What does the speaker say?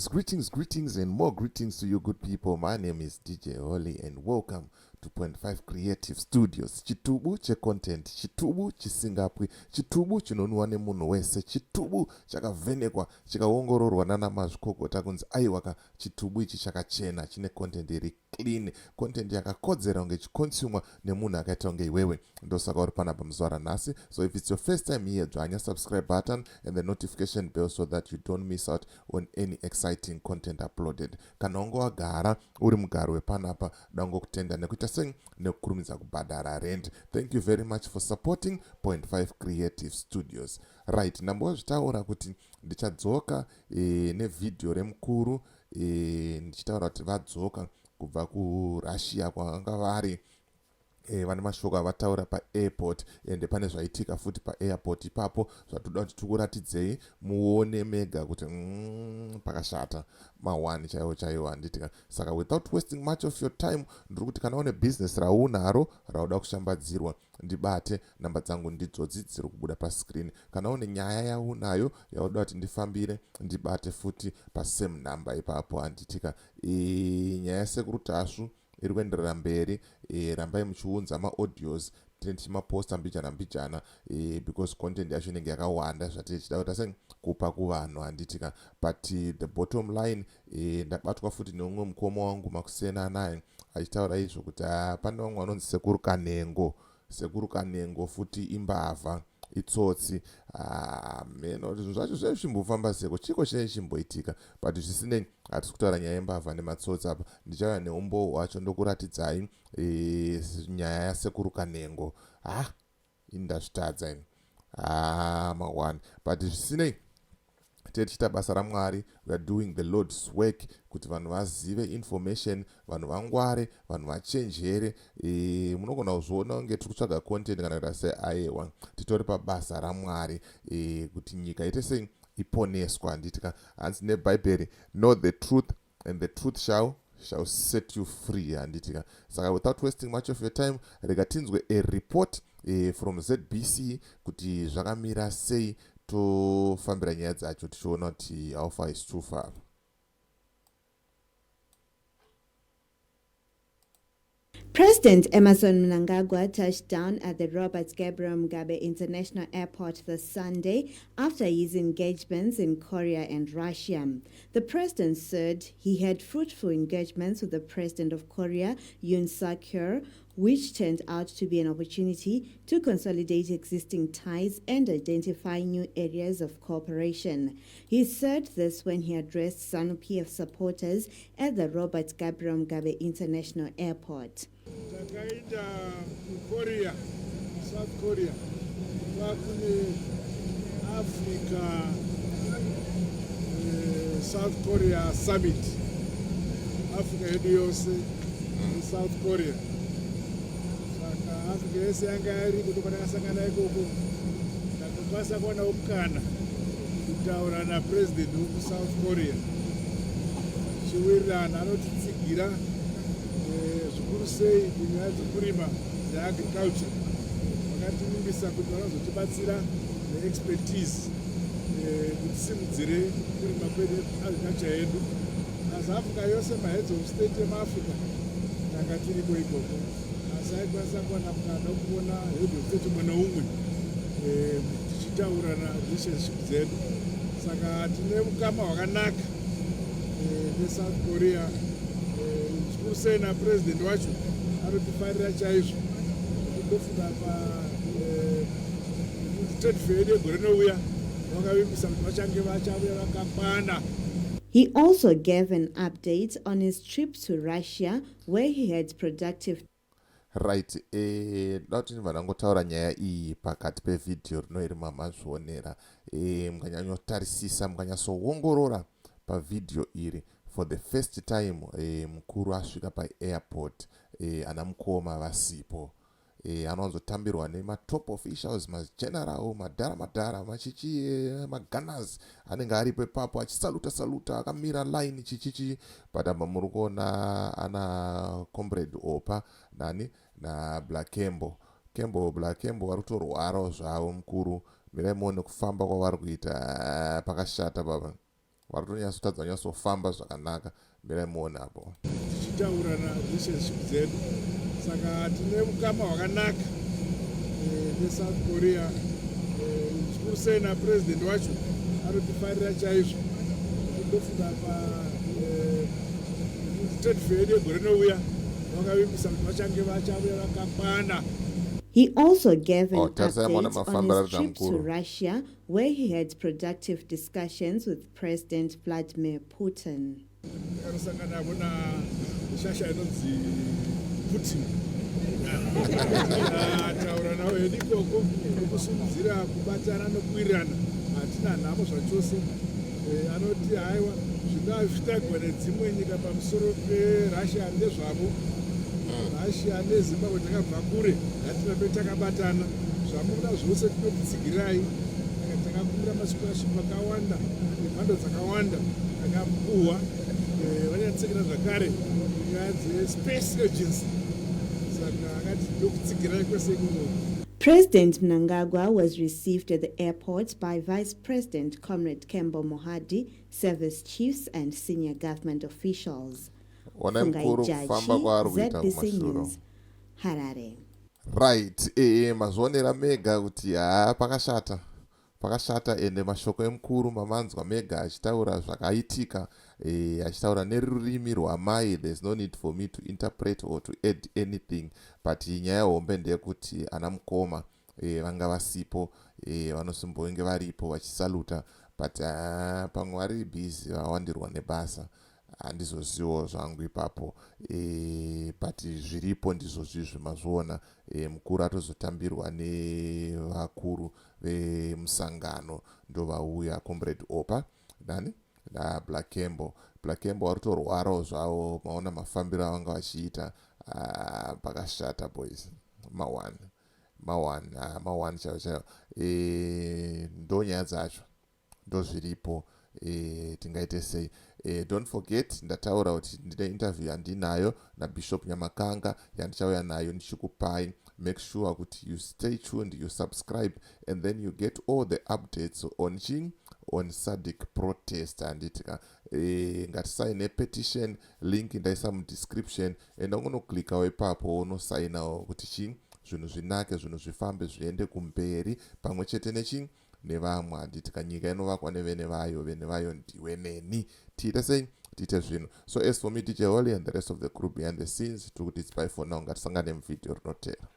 Greetings, greetings, greetings, and more greetings to you good people. My name is DJ Holly, and welcome to Point 5 Creative Studios. Chitubu checontent, chitubu chisingapwi, chitubu chinonwiwa nemunhu wese, chitubu chakavhenekwa chikaongororwa nana mazvikokota kunzi aiwaka chitubu ichi chakachena, chine content iri clean, content yakakodzera kunge ichiconsumwa nemunhu akaita kunge iwewe. Ndosaka uri panapa muzuva ranhasi. So if it's your first time here, dzvanya subscribe button and the notification bell so that you don't miss out on any exciting content uploaded. Kana unge wagara uri mugari wepanapa, dangokutenda nekuita sei nekukurumidza kubhadhara rent. Thank you very much for supporting Point 5 Creative Studios. Right, ndambozvitaura kuti ndichadzoka nevhidhiyo remukuru ndichitaura kuti vadzoka kubva kuRussia kwavanga vari. Vane mashoko avataura paairport, ende pane zvaitika futi paairport ipapo zvatoda kuti tikuratidzei muone mega kuti pakashata ma1 chaiwo chaiwo, handitika? Saka without wasting much of your time, ndiri kuti kana une bhizinesi raunaro rauda kushambadzirwa, ndibate. Namba dzangu ndidzodzi dziri kubuda pascreen. Kana une nyaya yaunayo yauda kuti ndifambire, ndibate futi pasame number ipapo, handitika? Nyaya yaSekuru Tasvu iri kuenderera mberi. Rambai muchiunza maaudios, tine tichimaposta mbijana mbijana, because content yacho inenge yakawanda zvatiri tichida kuita sei kupa kuvanhu, handitika? But the bottom line, ndabatwa futi neumwe mukoma wangu makusena naye achitaura izvo kuti pane vamwe vanonzi Sekuru Kanengo. Sekuru Kanengo futi imbavha, itsotsi. Meno zvinhu zvacho zvezvichimbofamba seko, chiko chinenge chimboitika? But zvisinei, hatisi kutaura nyaya yembavha nematsotsi apa. Ndichauya neumbowo hwacho ndokuratidzai nyaya yaSekuru Kanengo. Ha, ini ndazvitadza ini, ha, ma1. But zvisinei, tee tichiita basa raMwari. We are doing the Lord's work kuti vanhu vazive information, vanhu vangware, vanhu vachenjere. Munogona kuzviona kunge tiri kutsvaga content kana kuita sei. Aiwa, titori pabasa raMwari kuti nyika ite sei iponeswa, handitika? Hanzi neBhaibheri, "Know the truth and the truth shall set you free," handitika? Saka without wasting much of your time, rega tinzwe a report from ZBC kuti zvakamira sei, tofambira nyaya dzacho tichiona kuti how far is too far. President Emmerson Mnangagwa touched down at the Robert Gabriel Mugabe International Airport this Sunday after his engagements in Korea and Russia. The president said he had fruitful engagements with the president of Korea, Yoon Suk Yeol, which turned out to be an opportunity to consolidate existing ties and identify new areas of cooperation. He said this when he addressed ZANU-PF supporters at the Robert Gabriel Mugabe International Airport. Takaenda kuKorea, South Korea, kwakune Africa South Korea Summit, Africa yedu yose neSouth Korea. Saka Africa yese yanga iriko, ndokwatakasangana ikoko. Takakwanisa kuwana mukana kutaura napurezidendi wekuSouth Korea, tichiwirirana. Anotitsigira zvikuru sei kunyaya dzekurima, dzeagriculture. Vakativimbisa kuti vanozotibatsira neexpertise kutisimudzire kurima kwedu, agriculture yedu. Asi Africa yose, maheads of state emaAfrica tanga tiriko ikoko, asi aikwanisa kuwana mukana wekuona head of state umwe neumwe, tichitaurana relationship dzedu. Saka tine ukama hwakanaka neSouth Korea, zvikuru sei napurezidendi wacho anotifarira chaizvo. Ndofunga pa trade fair yedu yegore rinouya vakavimbisa kuti vachange vachauya vakakwana. He also gave an update on his trip to Russia, where he had productive Right, ndoda kuti ndibva ndangotaura nyaya iyi pakati pevhidhiyo rino iri mamazvionera. Mukanyanyotarisisa, mukanyatsoongorora pavhidhiyo iri, for the first time mukuru asvika paairport, ana mukoma vasipo. Anowanzotambirwa nematop officials, mageneral, madhara madhara, machichi, maganas anenge aripo ipapo achisaluta saluta akamira line, chichichi. But apa muri kuona ana Comrade Opa nani naBlackembo Kembo, Blackembo vari kutorwarawo zvavo. Mukuru, mirai muone kufamba kwavari kuita. Pakashata baba. Vari kutonyatsotadza kunyatsofamba zvakanaka. Mirai muone apo. Tichitaurana relationship dzedu, saka tine ukama hwakanaka neSouth Korea, zvikuru sei napurezidendi wacho anotifarira chaizvo. Ndofunga pa trade fair yedu yegore rinouya vakavimbisa kuti vachange vachauya vakakwana. He also gave an update on his trip to Russia, where he had productive discussions with President Vladimir Putin. Tanosangana navo nashasha inonzi Putin, taura navo hedu ikoko nokusimudzira kubatana nokuwirirana. Hatina nhamo zvachose. Anoti haiwa, zvingava zvichitagwa nedzimwe nyika pamusoro peRussia ndezvavo. Russia neZimbabwe takabva kure, ngatirambe takabatana. Zvamunoda zvose tinokutsigirai. Takakumbira mascholarship akawanda nemhando dzakawanda, takapuhwa. Vanyatsigira zvakare nyaya dzespace agency, saka akati ndokutsigirai kwese ikoko. President Mnangagwa was received at the airport by Vice President Comrade Kembo Mohadi, service chiefs and senior government officials. Onai mukuru kufamba kwaari kuita ZBC kumashure. News, Harare. Right, mazvionera mega kuti haa, pakashata, pakashata. Ende mashoko emukuru mamanzwa mega achitaura zvakaitika, achitaura nerurimi rwamai. There's no need for me to interpret or to add anything, but nyaya hombe ndeyekuti ana mukoma vanga vasipo. Vanosimbonge varipo vachisaluta, but pamwe vari busy, vawandirwa nebasa, handizozivo zvangu ipapo. But zviripo ndizvo zvizvi, mazviona. Mukuru atozotambirwa nevakuru vemusangano, ndovauya, Comrade Opa nani naBlack Cambo. Black Cambo vari kutorwarawo zvavo, maona mafambiro avanga vachiita. Pakashata boys, ma1 ma1 ma1 chaivo chaivo. Ndo nyaya dzacho, ndozviripo. Tingaite sei? Don't forget, ndataura kuti ndine interview yandinayo naBishop Nyamakanga yandichauya nayo ndichikupai. Make sure kuti you stay tuned, you subscribe and then you get all the updates on ching on SADC protest, handitika? Ngatisaine petition, link ndaisa mudescription, enda ungonoklikawo ipapo, unosainawo kuti chii, zvinhu zvinake, zvinhu zvifambe, zviende kumberi pamwe chete nechii, nevamwe, handitika? Nyika inovakwa nevene vayo, vene vayo ndiwe neni. Tiite sei? Tiite zvinhu. So as for me, DJ Holly, and the rest of the crew behind the scenes, tiri kuti it's bye for now. Ngatisangane muvhidhiyo rinotera.